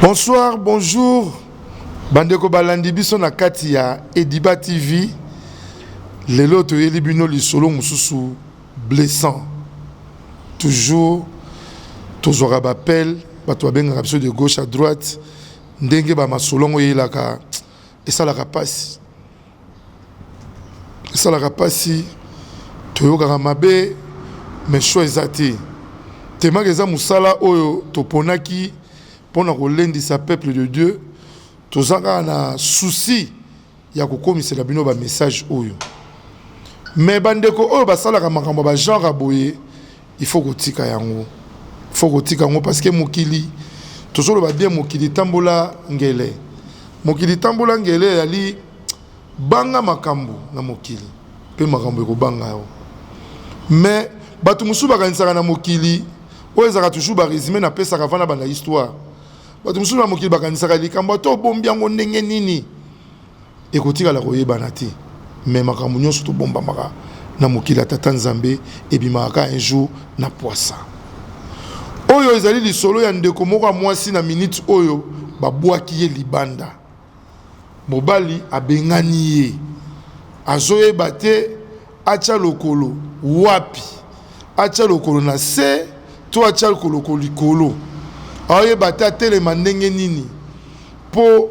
Bonsoir, bonjour bandeko balandi biso na kati ya Ediba TV. Lelo toyeli bino lisolo mosusu blessant. Toujours tozwaka b'appel, bato babengaka biso de gauche à droite, ndenge ba masolo yango eyelaka esalaka pasi. Esalaka pasi, toyokaka mabe, mais choix eza te. Temaka eza mosala oyo toponaki mpona kolendisa peuple de Dieu. Toza kaka na souci ya kokomisela bino ba message oyo. Mais bandeko oyo basalaka makambo ya ba genre ya boye, il faut kotika yango. Il faut kotika yango parce que mokili, tozoloba bien, mokili tambola ngele. Mokili tambola ngele ezali banga makambo na mokili mpe makambo ekobanga yo. Mais bato mosusu bakanisaka na mokili oyo ezalaka toujours ba résumé napesaka avant na banda histoire. Bato mosusu na mokili bakanisaka likambo ata obombi yango ndenge nini ekotikala koyebana te. Mais makambo nyonso tobombamaka na mokili ya Tata Nzambe ebimaka kaka un jour na pwasa. Oyo ezali lisolo ya ndeko moko ya mwasi na minute oyo babwaki ye libanda. Mobali abengani ye, azoyeba te atya lokolo wapi, atya lokolo na se to atya lokolo likolo. Aoyeba te atelema ndenge nini po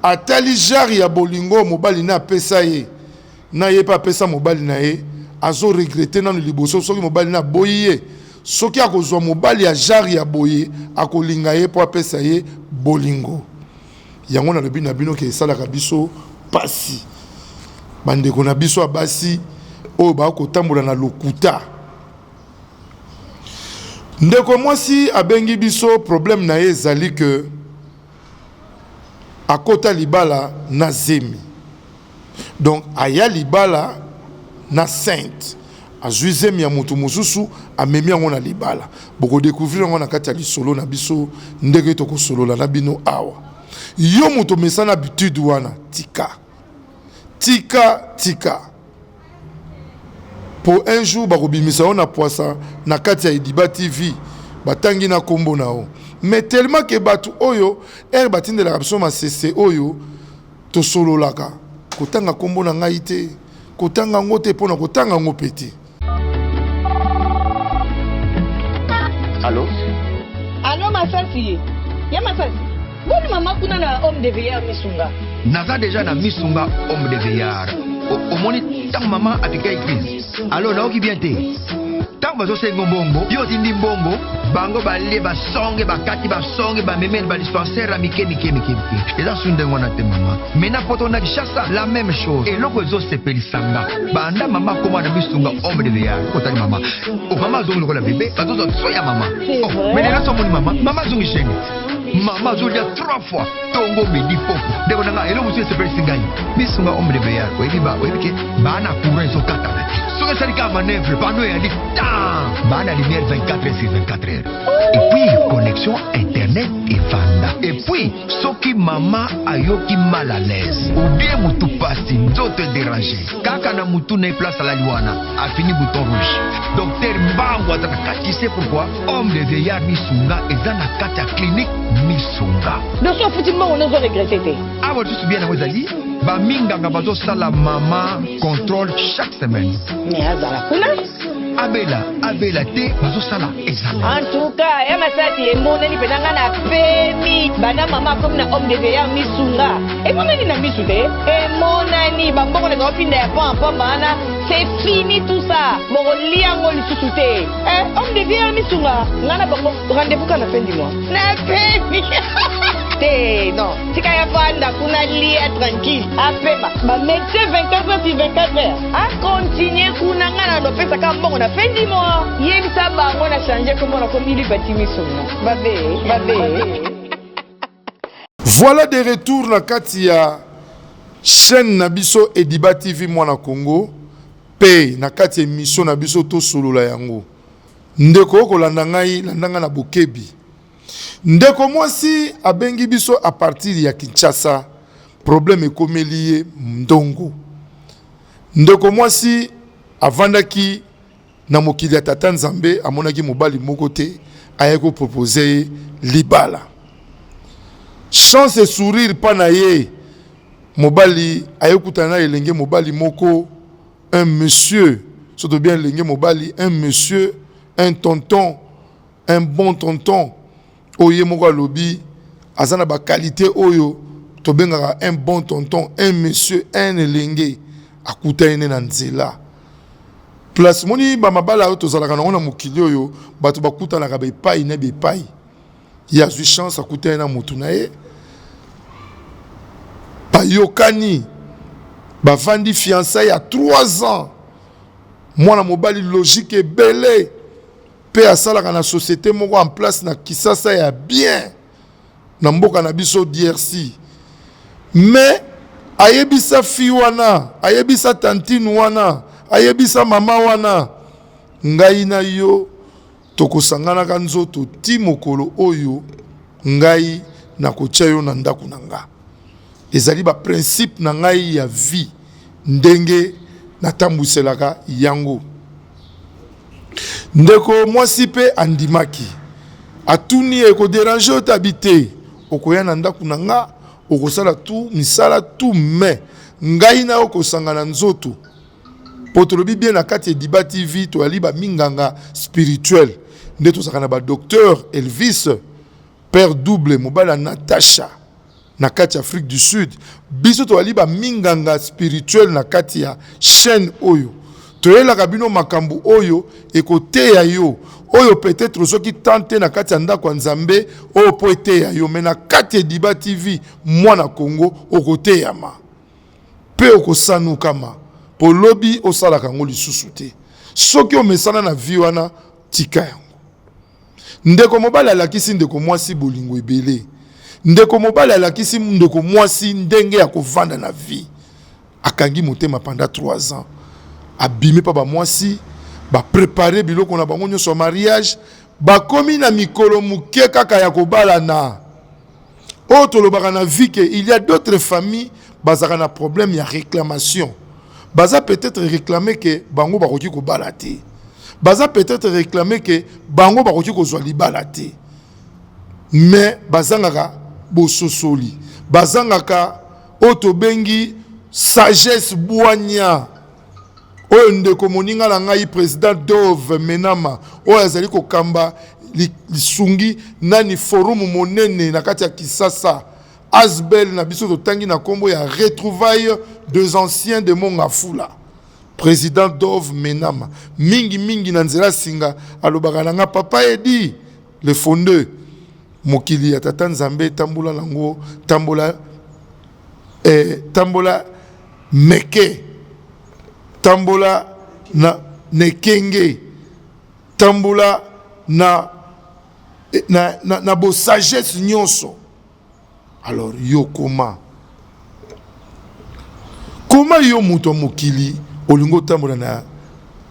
atali genre ya bolingo mobali na apesa ye, na ye pe apesa mobali na ye, azo regretter nanu liboso soki mobali na aboyi ye, soki akozwa mobali ya genre ya boye akolinga ye po apesa ye bolingo. Yango nalobi na bino ke esalaka biso pasi bandeko na biso ya basi oyo bakotambola na lokuta. Ndeko mwasi abengi biso, problème na ye ezali ke akota libala na zemi. Donc aya libala na sainte, azwi zemi ya moto mosusu amemi yango na libala. Boko découvrir yango na kati ya lisolo na biso ndenge tokosolola na bino awa. Yo moto omesana habitude wana, tika tika tika, po un jour bakobimisa yo na pwasa na kati ya Ediba TV, batangi na kombo na yo. Mais tellement que bato oyo heure batindelaka biso masese oyo tosololaka, kotanga kombo na ngai te, kotanga yango te, mpona kotanga yango pe te. Allo? Allo Masasi, ya Masasi, boni mama kuna na homme de veillard Misunga? Naza deja na Misunga homme de veillard. Omoni ntango mama apika crise. Allo, naoki bien te. Ntango bazosenga mbongo, yo otindi mbongo, bango balie basonge, bakati basonge, bamemeli ba dispensaire ya mike mike mike mike. Eza su ndenge wana te mama. Mais na poto na Kinshasa la même chose. Eloko ezosepelisa nga banda mama akoma na Misunga homme de veillard. Otali mama, oh, mama azongi lokola bebe, bazozwa soin ya mama. Oh, mais lelo somoni mama, mama azongi chaîne. Mama azolia 3 fois tongo midi poko. Ndeko na nga eloko mosusu esepelisi ngai. Misunga homme de veillard, oyebi ba oyebi ke ba na courant ezokatana te. Soki esali kaka manœuvre, panneau eyali tan. Ba na lumière 24 heures sur 24 heures. Et puis connexion internet evanda. Et puis soki mama ayoki mal à l'aise ou bien mutu pasi nzoto edérange kaka na mutu na ye place alali wana afini bouton rouge docteur mbangu aza na kati. Tu sais pourquoi homme de veillard Misunga eza na kati ya clinique Misunga. Donc soki ofuti mbongo nde ozo regrette te. Awa lisusu bien yango ezali ba minganga bazosala mama contrôle chaque semaine. Mais azala kuna. Abela abela te bazosala examen. En tout cas ya Masasi emonani mpenza nga na pemi banda mama akomi na homme de veillard Misunga emonani na misu te emonani ba mbongo na otinda ya pamba pamba wana c'est fini tout ça bokolia yango lisusu te. Eh, homme de vie Misunga nga na bango rendez-vous kaka na fin du mois na pemi te non tika ya vanda kuna lia tranquille apema ba médecin 24 heures sur 24 heures acontinue kuna nga na lopesaka mbongo na fin du mois yebisa bango na change kombo na komi lipati Misunga babe babe. Voilà de retour na kati ya chaîne na biso Ediba TV Mwana Congo pe na kati ya émission na biso tosolola yango. Ndeko okolanda ngai, landa ngai na bokebi. Ndeko mwasi abengi biso à partir ya Kinshasa, problème ekomeli ye ndongo. Ndeko mwasi avandaki na mokili ya tata Nzambe, amonaki mobali moko te aye ko proposer ye libala. Chance et sourire pa na ye. Mobali aye kutana na elenge mobali moko, un monsieur, soto bien elenge mobali, un monsieur, un tonton, un bon tonton oyo ye moko alobi aza na ba qualité oyo tobengaka un bon tonton, un monsieur, un elenge akutani ne na nzela. Place moni ba mabala oyo tozalaka nango na mokili oyo bato bakutanaka ba epai na ba epai. Ye azwi chance akutani na motu na ye, bayokani, bavandi fiançailles ya 3 ans. Mwana mobali logique ebele pe asalaka na société moko en place na Kisasa ya bien na mboka na biso DRC. Mais ayebisa fille wana, ayebisa tantine wana, ayebisa mama wana, ngai na yo Tokosanganaka nzoto tii mokolo oyo ngai nakotia yo na ndako na nga. Ezali ba principes na ngai ya vie ndenge natambwiselaka yango. Ndeko mwasi pe andimaki. Atuni ye, eko deranger yo te? Abi te, okoya na ndako na nga, okosala tout misala tout mais ngai na yo kosangana nzoto. Po tolobi bien na kati Ediba TV toyali ba minganga spirituel nde tozalaka na ba docteur Elvis père double mobali ya Natacha na kati ya Afrique du Sud. Biso toyali ba minganga spirituel na kati ya chaîne oyo toyelaka bino makambo oyo ekoteya yo oyo peut-être soki temps te na kati ya ndako ya Nzambe oyo po eteya yo mais na kati Ediba TV mwana Congo okoteyama. Pe okosanukama po lobi osalaka yango lisusu te. Soki omesana na vie wana, tika yango. Ndeko mobali alakisi ndeko mwasi bolingo ebele. Ndeko mobali alakisi ndeko mwasi ndenge ya kovanda na vie. Akangi motema pendant 3 ans. Abimi pa ba mwasi, ba preparer biloko na bango nyonso ya mariage, bakomi na mikolo moke kaka ya kobalana. Oyo tolobaka na vie que il y a d'autres familles bazalaka na problème ya réclamation. Baza peut-être réclamer que bango bakoki kobala te. Baza peut-être réclamer que bango bakoki kozwa libala te. Mais bazangaka bososoli, bazangaka oyo tobengi sagesse, bwanya. Oyo ndeko moninga na ngai president Dove Menama oyo azali kokamba lisungi nani forum monene na kati ya Kisasa Asbel na biso totangi na kombo ya retrouvailles des anciens de Mongafula. President Dove Menama mingi mingi na nzela singa alobaka na nga papa Edi le fondeux mokili ya tata Nzambe tambola nango tambola eh, tambola meke tambola na nekenge tambola na, na, na, na bosagesse nyonso. Alors yo koma koma yo moto ya mokili olingi otambola na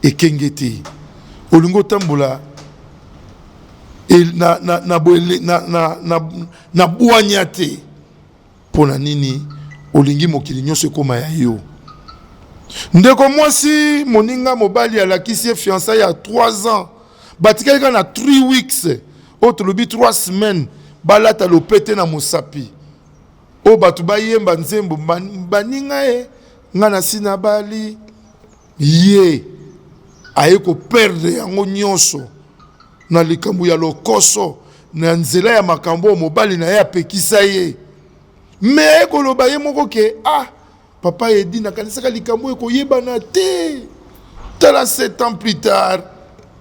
ekenge te, olingi otambola na, na, na, na, na, na, na bwanya te. Mpo na nini olingi mokili nyonso ekoma ya yo? Ndeko mwasi moninga mobali alakisi ye fiançailles ya 3 ans, batikali kaka na 3 weeks oyo tolobi 3 semaines, balata lopete na mosapi oyo bato bayemba nzembo baninga ye nga nasi nabali ye aye koperdre yango nyonso na likambo ya lokoso na nzela ya makambo oyo mobali na ye apekisa ye. Me aye koloba ye moko ke ah papa Edi, nakanisaka likambo oyo ekoyebana te, tala 7 ans plus tard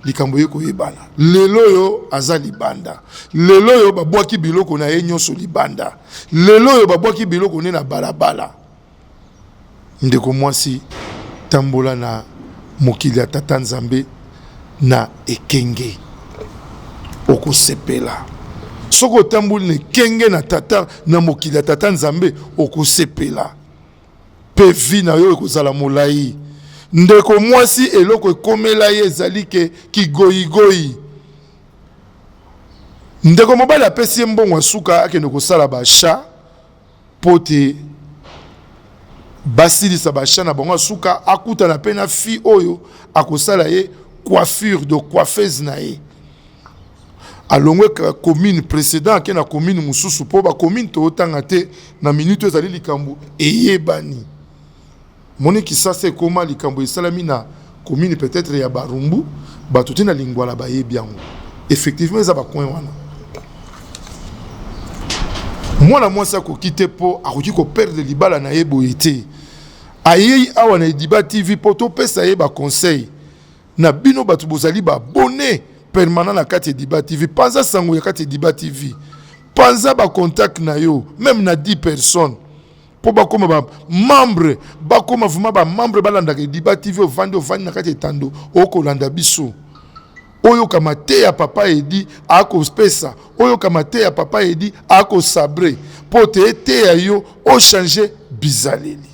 likambo ye koyebana. Lelo oyo aza libanda, lelo oyo babwaki biloko na ye nyonso libanda, lelo oyo babwaki biloko ne na balabala. Ndeko mwasi, tambola na mokili ya Tata Nzambe na ekenge, okosepela. Soki otamboli na ekenge na tata, na mokili ya Tata Nzambe, okosepela pe vie na yo ekozala molai. Ndeko mwasi, eloko ekomela ye ezali ke kigoyigoyi. Ndeko mobali apesi ye mbongo ya suka akende kosala ba achat mpo te basilisa ba achat na bango ya suka, akutana pe na fille oyo akosala ye coiffure de coiffeuse na ye. Alongwe commune précédent, ake na commune mosusu, mpo bacommune tootanga te na minute oyo ezali likambo eyebani. Moni Kisasa ekóma likambo esalami na commune peut-être ya Barumbu, bato te na Lingwala bayebi yango. Effectivement, eza bacoin wana. Mwana mwasi akoki te, mpo akoki koperdre libala na ye boye te. Ayei awa na Ediba TV mpo topesa ye baconseil na bino bato bozali baabonnés permanent na kati ya Ediba TV. Panza sango ya kati ya Ediba TV, panza bacontact na yo même na 10 personnes mpo bakóma bamembre, bakóma vraiment bamembre, balandaka Ediba TV. Ovandi, ovandi na kati ya etando, okolanda biso, oyoka mateya papa Edi akopesa, oyoka mateya papa Edi akosabre mpo te eteya yo ochange bizaleli.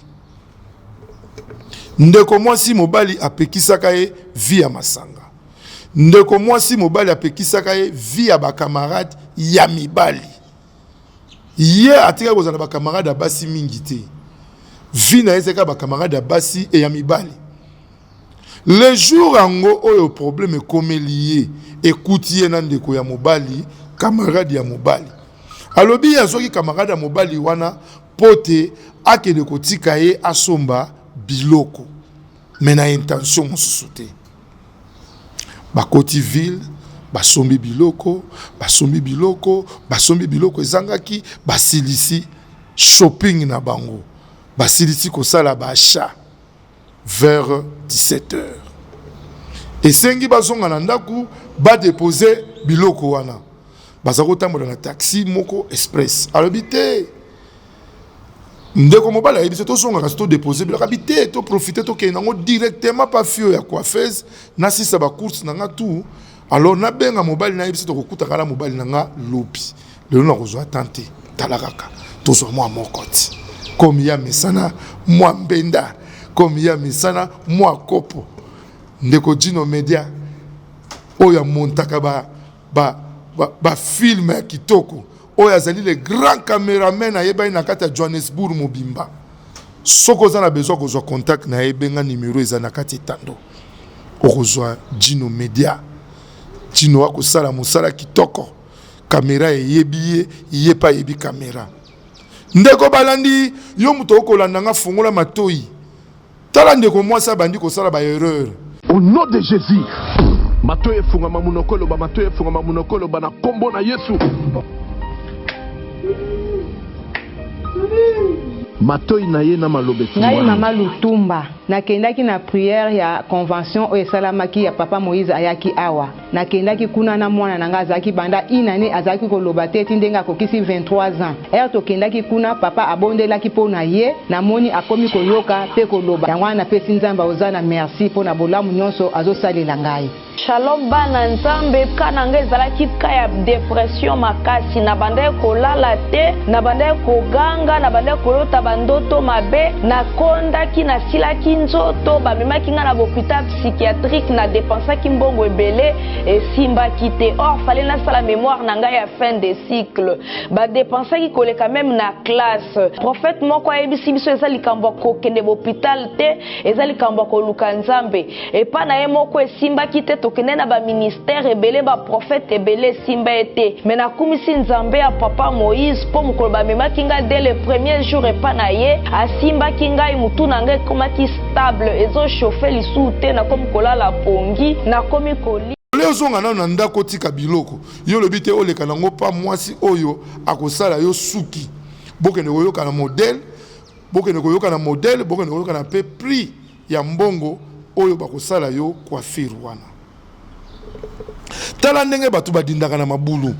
Ndeko mwasi, mobali apekisaka ye vie ya masanga. Ndeko mwasi, mobali apekisaka ye vie ya bacamarade ya mibali. Ye atikaki kozala na bacamarade ya basi mingi te. Vie na ye ezalaki bacamarade ya basi e ya mibali. Le jour yango oyo problème ekomeli ye, ekuti ye na ndeko ya mobali, camarade ya mobali. Alobi ye azwaki camarade ya mobali wana mpo te akende kotika ye asomba biloko, mais na intention mosusu te. Bakoti ville, basombi biloko, basombi biloko, basombi biloko ezangaki. Basilisi shopping na bango, basilisi kosala baachat vers 17 heures. Esengi bazonga na ndako badepose biloko wana. Baza kotambola na taxi moko express. Alobi te, ndeko mobali ayebi so tozongaka si todepose biloko. Abi te, toprofite, tokende yango directement pa fio ya coiffeuse, nasisa bacourse na nga tout. Alors nabenga mobali, nayebi so tokokutaka na mobali na nga lobi. Lelo nakozwa tan te. Tala kaka, tozwa mwa moko ti komi ya mesana, mwa mbenda komi ya mesana, mwa kopo. Ndeko Jino Media oyo amontaka bafilm ba, ba ya kitoko, oyo azali le grand cameraman ayebani na kati ya Johannesburg mobimba. Soki oza na besoin kozwa contact na ye, benga numero eza na kati etando, okozwa Jino Media. Jino akosala mosala kitoko, kamera eyebi ye, ye mpe ayebi kamera. Ndeko balandi, yo moto okolanda nga, fongola matoi, tala ndeko mwasi abandi kosala baerreur. Au nom de Jésus, matoi efungama, monoko eloba, matoi efungama, monoko eloba na nkombo na Yesu. Matoi na ye na maloba Ngai efungwami. Mama Lutumba, nakendaki na prière ya convention oyo esalamaki ya papa Moïse ayaki awa. Nakendaki kuna na mwana na ngai, azalaki banda une année azalaki koloba te ti ndenge akokisi 23 ans. Heure tokendaki kuna, papa abondelaki mpo na ye, namoni akomi koyoka mpe koloba. Yango wana napesi Nzambe ozana merci mpo na bolamu nyonso azosalela ngai. Shalom bana Nzambe, ka na ngai ezalaki ka ya depression makasi. Nabandaki kolala te, nabandaki koganga, nabandaki kolota bandoto mabe, nakondaki, nasilaki nzoto, bamemaki ngai na bopital psychiatrique, na depensaki mbongo ebele, esimbaki te. Or fallait nasala mémoire na ngai ya fin de cycle. Badepensaki koleka meme na classe. Prophète moko ayebisi biso eza likambo ya kokende bopital te, eza likambo ya koluka Nzambe. Epa na ye moko esimbaki te, tokende na baministère ebele, baprophète ebele, esimba ye te. Me nakumisi Nzambe ya papa Moïse mpo mokolo bamemaki ngai dès le premier jour epa na ye, asimbaki ngai, mutu na ngai ekomaki stable, ezochauffe lisusu te, nakomi kolala pongi, nakomi kolia. Ole ozonga nano na ndako, otika biloko, yo olobi te oleka nango mpa mwasi oyo akosala yo suki. Bokende koyoka na modèle, bokende koyoka na modèle, bokende koyoka na mpe prix ya mbongo oyo bakosala yo coiffure wana. Tala ndenge bato badindaka na mabulu.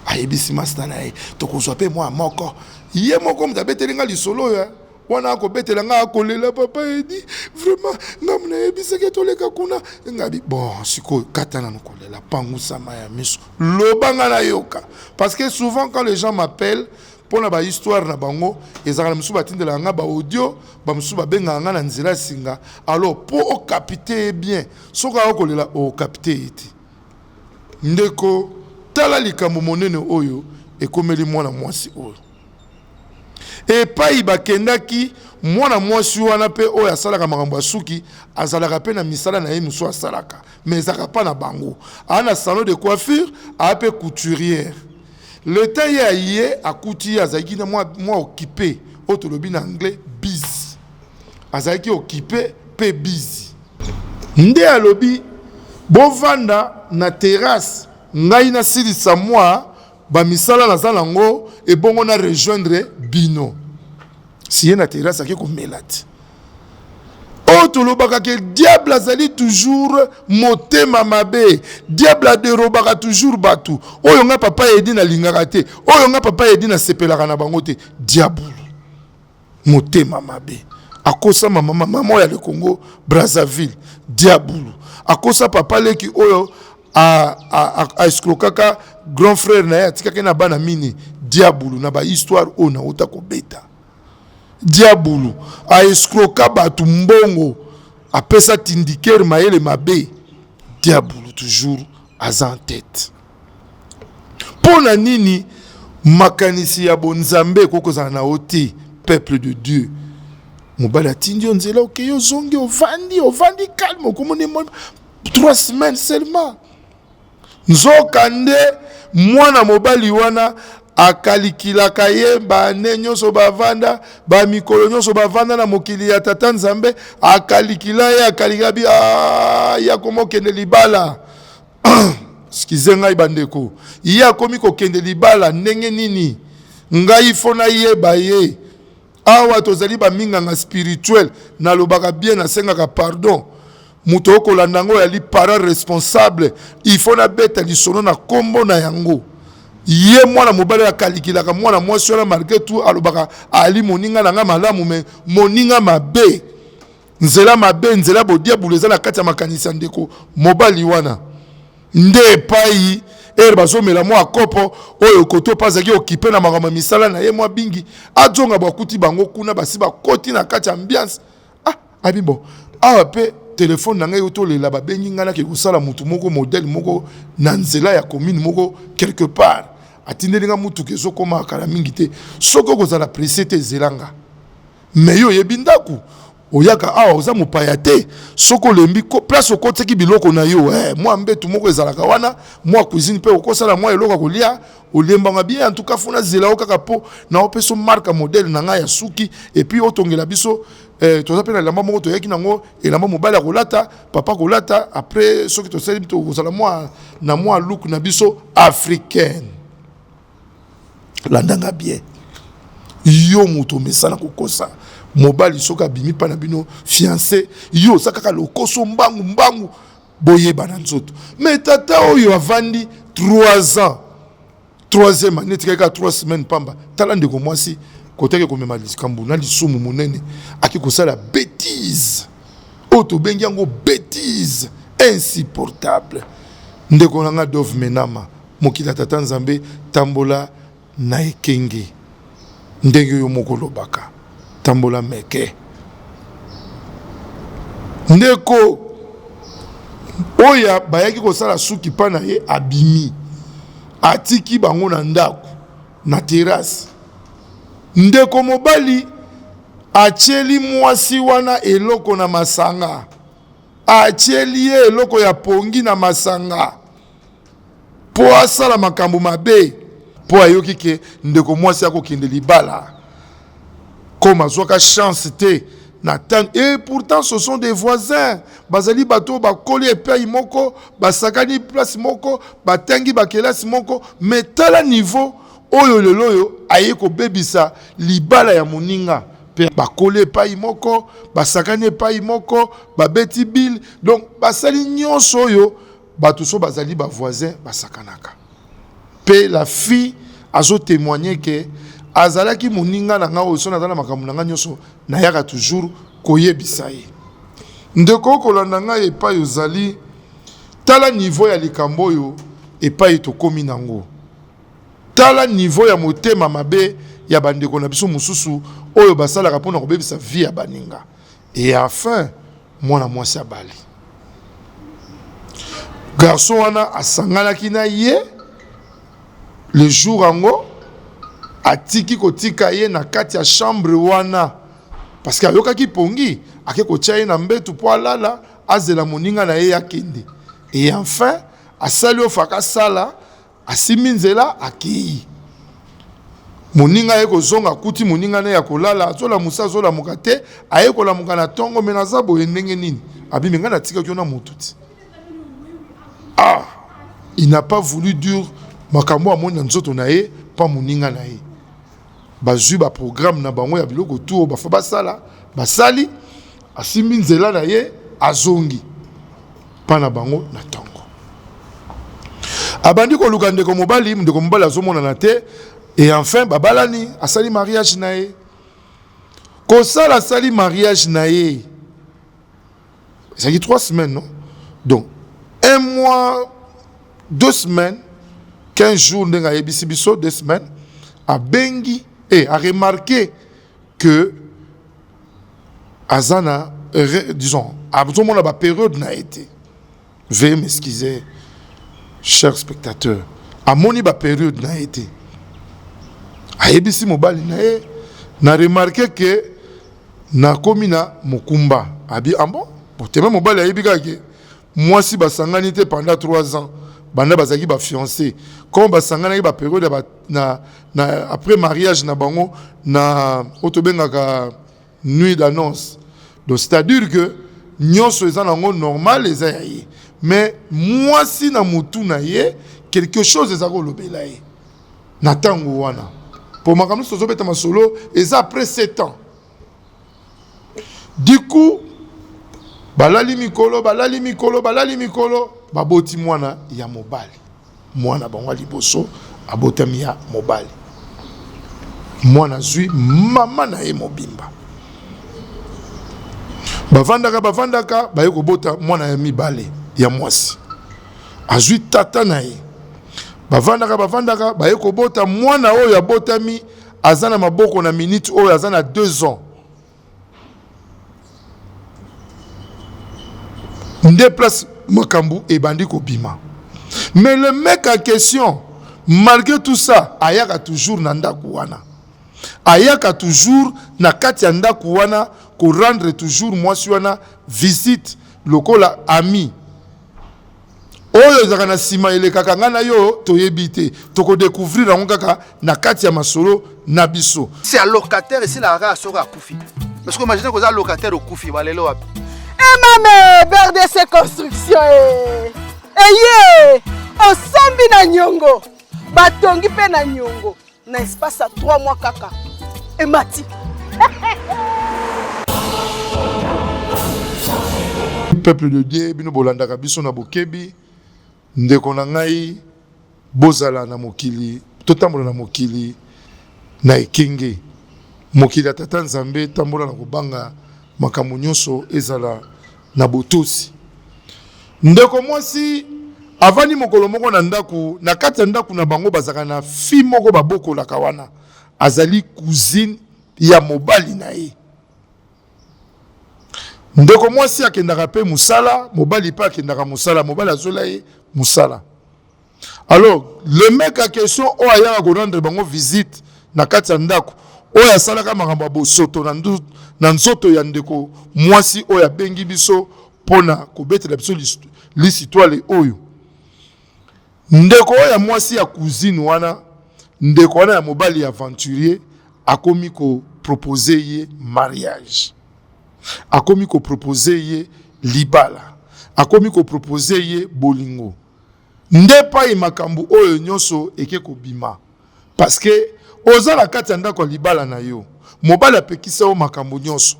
Ayebisi master na ye tokozwa mpe mwa moko. Ye moko moto abeteli nga lisolo oyo wana, akobetela nga, akolela: "Papa Edi, vraiment ngamu nayebisaki toleka kuna." Ngabi: "Bon, sikoyo kata nanu kolela, pangusama ya miso, loba nga nayoka." Parce que souvent quand les gens m'appellent mpona bahistoire na bango, ezalaka na mosusu batindelaka nga baaudio, bamosusu babengaka nga na nzela ya singa. Alors mpo okapte ye bien, soki akokolela, okapte ye te. Ndeko, tala likambo monene oyo ekomeli mwana mwasi oyo. Epai bakendaki, mwana mwasi wana mpe oyo asalaka makambo ya suki azalaka mpe na misala na ye mosusu asalaka, mais ezalaka mpa na bango. Aa na salon de coiffure, aa mpe couturière. Le temps ye aye akuti ye azalaki na mwa, mwa occupe oyo tolobi na anglais busy. Azalaki occupe mpe busy. Nde alobi bovanda na terrasse ngai nasilisa mwa ba misala naza nango ebongo na rejoindre bino. Si ye na terrasse ake komela te. Oyo tolobaka ke diable azali toujours motema mabe, diable aderobaka toujours bato. Oyo nga papa Edi nalingaka te, oyo nga papa Edi nasepelaka na bango te. Diabulu motema mabe akosa mama mama oyo ya le Congo Brazzaville, diabulu akosa papa leki oyo a escrokaka grand frère na ye atikaki na bana mini, diabulu na ba histoire oyo nauta kobeta. Diabulu a escroka bato mbongo apesa tindikere mayele mabe, diabulu toujours aza en tête. Mpo na nini makanisi ya bonzambe ekoki kozala na yo te, peuple de Dieu? Mobali atindi yo nzela, okei, ozongi, ovandi, ovandi calme, okomoni 3 semaines seulement. Nzoka nde mwana mobali wana akalikilaka ye bane nyonso bavanda, ba mikolo nyonso bavanda na mokili ya tata Nzambe, akalikila ye, akalikila bi, ah, ye akomi okende libala. Excusez ngai bandeko, ye akomi kokende libala ndenge nini? Ngai fo nayeba ye. Awa tozali ba minganga spirituel, nalobaka bien, nasengaka pardon. Moto okolanda yango oyali parent responsable, il faut nabeta lisolo na kombo na yango. Ye mwana mobali akalikilaka mwana mwasi wana malgré tout alobaka ali moninga na nga malamu, mais moninga mabe, nzela mabe, nzela bodiabulu eza na kati ya makanisi ya ndeko mobali wana. Nde epai ere bazomela mwa kopo oyo koto mpe azalaki okipe na makambo ya misala na ye mwa bingi, azonga bo akuti bango kuna basi bakoti na kati ya ambiance. Ah, abi bon, awa mpe telefone na ngai euti olela, babengi ngai nake kosala motu moko modele moko na nzela ya commune moko quelque part, atindeli ngai motuka ezokoma kala mingi te, soki okozala presse te ezela nga. Mais yo oyebi ndako oyaka awa oza mopaya te, soki olembi place okotisaki biloko na yo, mwa mbetu moko ezalaka wana, mwa cuisine mpe okosala mwa eloko ya kolia, olembanga bien. En tout cas fona zela yo kaka po na opeso marque modèle na ngai ya suki, et puis otongela biso, toza pe na elamba moko toyaki nango, elamba mobali akolata, papa akolata, après soki tosali tokozala mwa na mwa look na biso africaine. Landanga bien, yo moto omesana kokosa mobali soki abimi pa na bino fiancé, yo oza kaka lokoso mbangu mbangu, boyeba na nzoto. Mais tata oyo avandi 3 ans, troisième année etikali kaka 3 semaines pamba, tala ndeko mwasi kotaki komema likambo na lisumu monene, aki kosala bêtise oyo tobengi yango bêtise insupportable. Ndeko na nga Dove Menama, mokili ya tata Nzambe, tambola na ekenge ndenge yo moko olobaka, tambola meke. Ndeko oyo bayaki kosala suki pa na ye abimi, atiki bango na ndako na terrasse. Ndeko mobali atieli mwasi wana eloko na masanga, atieli ye eloko ya pongi na masanga po asala makambo mabe, po ayoki ke ndeko mwasi akokende libala, comme azwaka chance te na tango. Et pourtant ce sont des voisins, bazali bato bakoli epai moko, basakani place moko, batangi bakelasi moko, mais tala niveau oyo lelo oyo aye kobebisa libala ya moninga. Pe bakoli epai moko, basakani epai moko, babeti bile, donc basali nyonso oyo bato so bazali ba voisins basakanaka. Pe la fille azo témoigner ke azalaki moninga na nga oyo so naza na makambo na nga nyonso nayaka toujours koyebisa ye. Ndeko okolanda ngai epai ozali, tala niveau ya likambo oyo epai tokomi nango. Tala niveau ya motema mabe ya bandeko na biso mosusu oyo basalaka mpona kobebisa vie ya baninga. Et enfin mwana mwasi abali garçon wana asanganaki na ye le jour yango. Atiki kotika ye na kati ya chambre wana parce que ayokaki pongi, ake kotia ye na mbetu mpo alala, azela moninga na ye akende. Et enfin asali oyo faka asala, asimbi nzela akei. Moninga aye kozonga, akuti moninga na ye ya kolala, azolamusa azolamuka te, aye kolamuka na tongo, me naza boye ndenge nini? Abimi ngai natikaki yo na motu ti. Ah, il n'a pas voulu dire makambo amoni na nzoto na ye pa moninga na ye. Bazwi ba programme na bango ya biloko tu oyo bafa basala, basali, asimbi nzela na ye, azongi pa na bango na tongo. Abandi koluka ndeko mobali, ndeko mobali azomonana te, et enfin babalani, asali mariage na ye. Kosala asali mariage na ye ezalaki 3 semaines, non? Donc un mois, 2 semaines, 15 jours, ndenge ayebisi biso 2 semaines, abengi et a remarqué que aza na, disons, azomona ba période na ye te. Veuillez m'excuser, chers spectateurs. Amoni ba période na ye te. Ayebisi mobali na ye, na remarqué que nakomi na mokumba. Abi, ah bon? Bon, teme mobali ayebi kaka ke mwasi basangani te pendant 3 ans. Banda bazalaki ba fiancé. Comme basanganaki ba période ya ba, na, na, après mariage na bango, na, oyo tobengaka nuit d'annonce. Donc c'est-à-dire que nyonso eza nango normal, eza ya ye. Mais mwasi na mutu na ye, quelque chose eza kolobela ye na tango wana. Po makambo nyonso tozobeta masolo eza après 7 ans. Du coup, balali mikolo, balali mikolo, balali mikolo, baboti mwana ya mobali. Mwana bango ya liboso abotami ya mobali. Mwana azwi mama na ye mobimba. Bavandaka, bavandaka, baye kobota mwana ya mibale ya mwasi. Azwi tata na ye. Bavandaka, bavandaka, baye kobota mwana oyo abotami aza na maboko na minute oyo aza na 2 ans. Nde place makambo ebandi kobima. Mais le mec en question, malgré tout ça, ayaka toujours na ndako wana. Ayaka toujours na kati ya ndako wana ko rendre toujours mwasi wana visite lokola ami. Oyo ezalaka na sima elekaka ngai na yo toyebi te, toko découvrir yango kaka na kati ya masolo na biso. C'est un locataire esilaka kaka soki akufi. Parce que imagine koza locataire okufi balelo wapi? Emame BRDC construction e eye osombi na nyongo batongi mpe na nyongo na espace ya 3 mois kaka emati. Peuple de Dieu, bino bolandaka biso na bokebi, ndeko na ngai, bozala na mokili, totambola na mokili na ekenge. Mokili ya Tata Nzambe, tambola na kobanga makambo nyonso, ezala na botosi. Ndeko mwasi avandi mokolo moko na ndako, na kati ya ndako na bango bazalaka na fille moko babokolaka wana, azali cousine ya mobali na ye. Ndeko mwasi akendaka pe mosala, mobali pe akendaka mosala, mobali azwela ye mosala. Alors le mec en question oyo ayaka ko rendre bango visite na kati ya ndako, oyo asalaka makambo ya bosoto na nzoto ya ndeko mwasi oyo abengi biso mpona kobetela biso lisitwale oyo. Ndeko oyo ya mwasi ya cousine wana, ndeko wana ya mobali ya aventurier akomi ko proposer ye mariage, akomi ko proposer ye libala, akomi ko proposer ye bolingo. Nde pai makambo oyo nyonso eke kobima, parce que oza na kati ya ndako ya libala na yo, mobali apekisa yo makambo nyonso,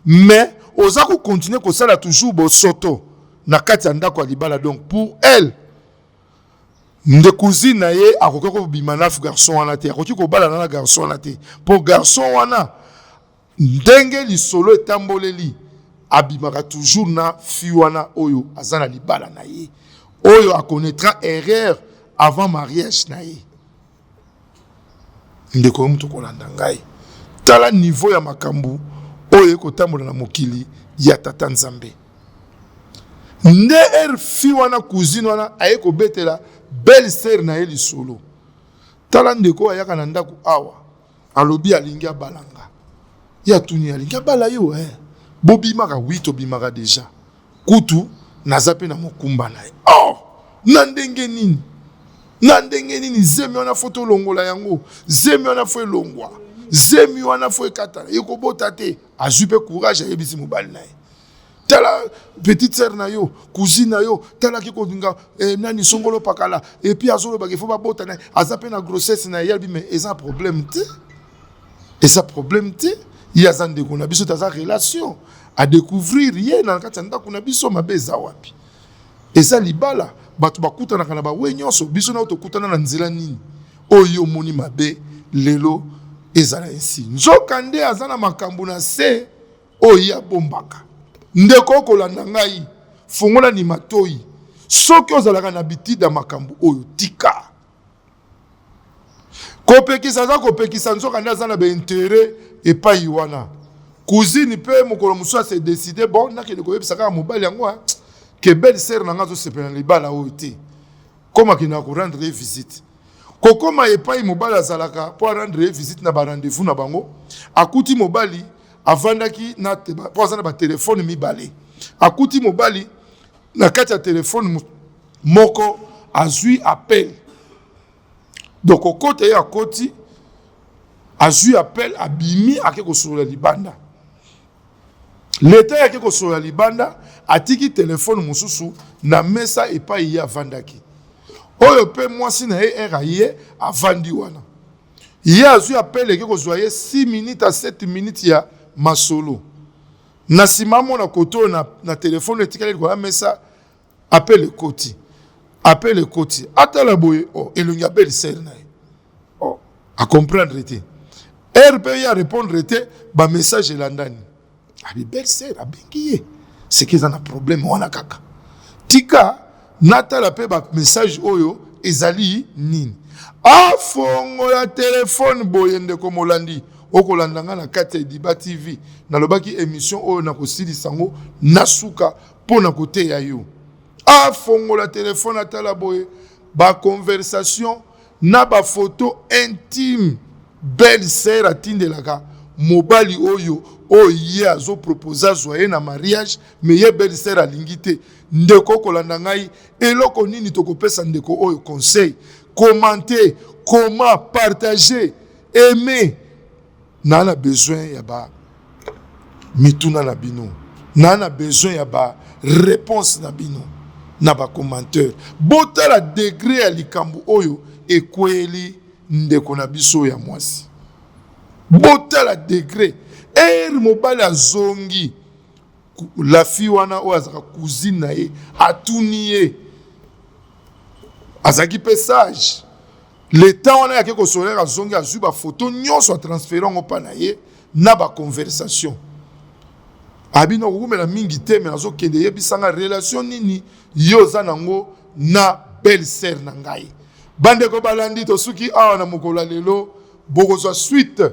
mais oza ko continuer kosala toujours bosoto na kati ya ndako ya libala. Donc pour elle, nde cousine na ye akoki kobima na garçon wana te, akoki kobalana na garçon wana te, po garçon wana ndenge lisolo etamboleli abimaka toujours na fille wana oyo aza na libala na ye, oyo akonaîtra erreur avant mariage na ye. Ndeko yo moto kolanda ngai, tala niveau ya makambo oyo ekotambola na mokili ya Tata Nzambe. Nde heure fille wana cousine wana aye kobetela belle sœur na ye lisolo. Tala ndeko oyo ayaka na ndako awa, alobi alingi abala nga. Ye atuni alingi abala yo eh. Bobimaka? Oui, tobimaka deja. Kutu naza pe na mokumba na ye. Oh! Na ndenge nini? Na ndenge nini zemi wana fo tolongola yango? Zemi wana fo elongwa. Zemi wana fo ekatana. Ekobota te. Azwi pe courage ayebisi mobali na ye. Tala petite sœur na yo, cousine na yo, tala ki kolinga eh, nani songolo pakala et puis azoloba qu'il faut babota na aza pe na grossesse na ye mais eza problème te. Eza problème te. Ye aza ndeko na biso, aza relation à découvrir ye na kati ya ndako na biso mabe eza wapi? Eza libala, bato bakutanaka na bawe nyonso, biso na tokutana na nzela nini? Oyo omoni mabe lelo ezala ainsi. Nzoka nde aza na makambo na se oyo ye abombaka. Ndeko okolanda ngai, fongola ni matoyi. Soki ozalaka na habitude ya makambo oyo, tika. Kopekisa aza kopekisa, nzoka nde aza na ba interet epai wana. Cousine pe mokolo mosusu ase decide, bon nakende koyebisa kaka mobali yango ke belle sœur na ngai azosepela na libala oyo te. Comme akendaka ko rendre ye visite. Kokoma epai mobali azalaka po a rendre ye visite na ba rendez-vous na bango, akuti mobali avandaki na po aza na ba telephone mibale. Akuti mobali na kati ya telephone moko azui appel. Donc kokota ye akoti, azui appel, abimi ake kosolola libanda. Leta ye ake kosolola libanda, atiki telefone mosusu na mesa epai ye avandaki. Oyo pe mwasi na ye heure aye avandi wana. Ye azui appel eke kozua ye 6 minutes à 7 minutes ya masolo. Na sima amona kote oyo na, na telefone etikali likolo ya mesa, appel ekoti. Appel ekoti. Atala boye, oh, elongi ya belle sœur na ye. Oh, a comprendre te. Heure pe ye a répondre te, ba message elandani. Abi belle sœur abengi ye. C'est que eza na problème wana kaka. Tika natala pe ba message oyo ezali nini. Afongola telefone boye ndeko molandi. Okolanda nga na kati ya Ediba TV. Nalobaki emission oyo nakosilisa yango na suka mpo na koteya yo. Afongola telefone atala boye ba conversation na ba photo intime belle sœur atindelaka mobali oyo oyo ye azo propose azwa ye na mariage mais ye belle sœur alingi te. Ndeko okolanda ngai eloko nini tokopesa ndeko oyo conseil? Commenter, comment partager, aimer. Na na besoin ya ba mituna na bino, na na besoin ya ba réponse na bino na ba commentaire. Botala degré ya likambo oyo ekweyeli ndeko na biso ya mwasi. Botala degré. Heure mobali azongi, la fille wana oyo azalaka cousine na ye atuni ye, azalaki pe sage. Le temps wana yake kosolaire azongi azwi ba photo nyonso a transfere yango pa na ye na ba conversation. Abi na kokumela mingi te mais nazokende yebisa nga relation nini yo oza nango na belle sœur na ngai. Bandeko balandi tosuki awa na mokolo ya lelo, bokozwa suite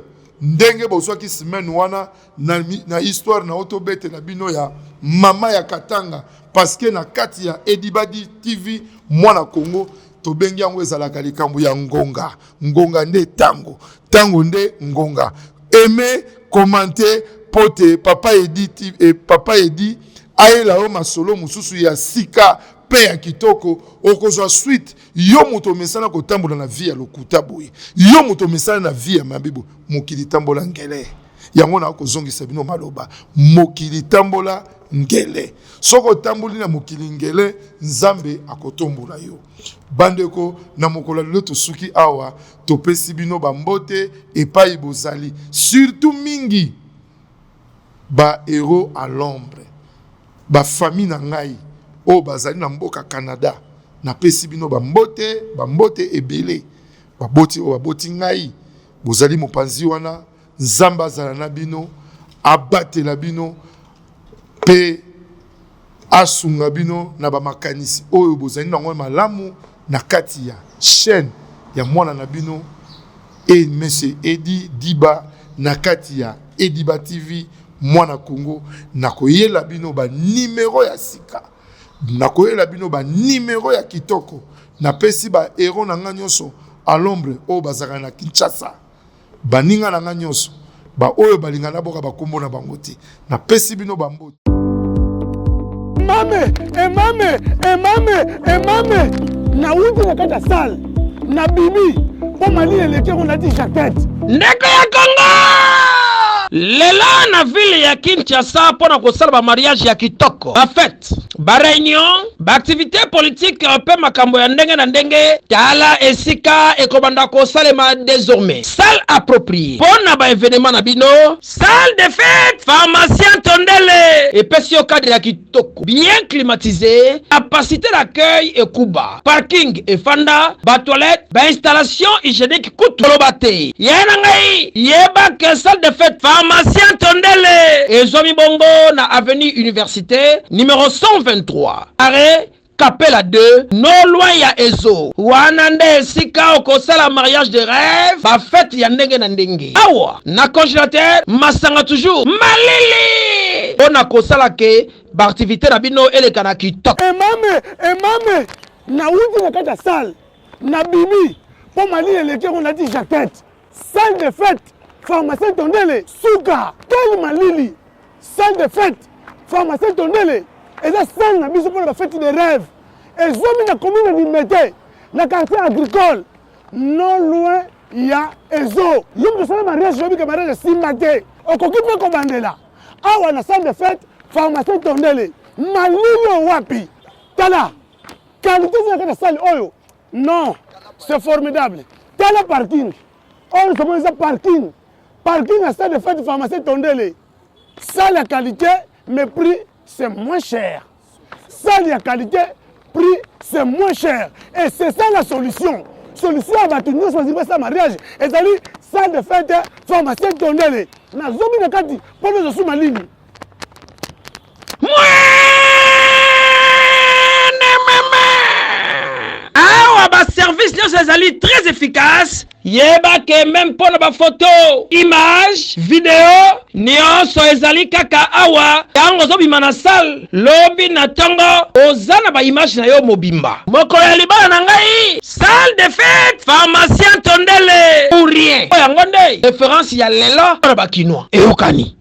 ndenge bozwaki semaine wana na, na histoire na tobetela bino ya mama ya Katanga parce que na kati ya Edibadi TV mwana Congo tobengi yango ezalaka likambo ya ngonga. Ngonga nde tango, tango nde ngonga. Aimer, commenter pote papa Edi, eh, papa Edi ayela yo masolo mosusu ya sika pe ya kitoko. Okozwa suite. Yo moto omesana kotambola na vie ya lokuta boye, yo moto omesana na vie ya mabe boye, mokili tambola ngele. Yango na kozongisa bino maloba, mokili tambola ngele. Soki otamboli na mokili ngele, Nzambe akotombola yo. Bandeko, na mokolo ya lelo tosuki awa, topesi bino ba mbote epai bozali, surtout mingi ba heros à l'ombre, ba famille na ngai oyo bazali na mboka Canada. Napesi bino ba mbote, ba mbote ebele. Baboti oyo baboti ngai, bozali mopanzi wana, Nzambe azala na bino, abatela bino pe asunga bino na ba makanisi oyo bozali nango malamu na kati ya chaîne ya mwana na bino et monsieur Edi Diba na kati ya Ediba TV mwana Congo. Nakoyela bino ba numero ya sika, nakoyela bino ba numero ya kitoko. Napesi ba héros na nga nyonso. à l'ombre oyo bazalaka na Kinshasa, baninga na nga nyonso, baoyo balinga naboka bakombo na bango te, napesi bino bambote. Mame emame emame emame, nawuti na kati ya salle, nabimi mpo malili eleki yango, nati jaquette. Ndeko ya Kongo, lelo na ville ya Kinshasa, mpo na kosala bamariage ya kitoko, bafete, bareunion, baactivité politique mpe makambo ya ndenge na ndenge, tala esika ekobanda kosalema désormais. Salle appropriée mpo na baévénement na bino, salle de fête Pharmacien Tondele epesi yo cadre ya kitoko, bien climatisé, capacité d'accueil ekuba, parking efanda, batoilette, bainstallation hygiénique, kutu koloba te. Ye na ngai, yeba ke salle de fête Pharmacien Tondele ezwami bongo na avenue Université, numéro 123, arrêt Kapela 2, non loin ya Ezo. Wana nde esika okosala mariage de rêve, bafete ya ndenge na ndenge. Awa na congélateur, masanga toujours malili, mpo na kosala ke baaktivité na bino eleka na kitoko. Emame emame, nawuti na kati ya salle, nabimi mpo malili eleki yango, nati jaquette. Salle de fête Pharmacien Tondele, suka quel malili! Salle de fête Pharmacien Tondele eza salle na biso mpona bafete de rêve. Ezwami na commune ya Limete, na quartier agricole, non loin ya Ezo. Yo moto osala mariage, oyebi ke mariage esimba te, okoki mpe kobandela awa na salle de fête Pharmacien Tondele. Malili oyo wapi! Tala qualité eza na kati ya salle oyo, non, c'est formidable. Tala parking oyo, somoni eza parking, parking ya salle de fête Pharmacien Tondele. Salle ya qualité, mais prix c'est moins cher. Salle ya qualité, prix c'est moins cher, et c'est ça la solution. Solution ya bato nyonso bazingi basala mariage ezali salle de fête Pharmacien Tondele. Nazomi na kati mpo nyonso malili. Mwene meme, awa baservice nyonso ezali très efficace. Yeba ke même mpo na bafoto, image, video, nyonso ezali kaka awa. Ntango ozobima na salle lobi na ntongo, oza na baimage na yo mobimba. Mokolo ya libala na ngai, salle de fête Pharmacien Tondele ou rien. Oyo yango nde référence ya lelo mpona bakinois. Eyokani.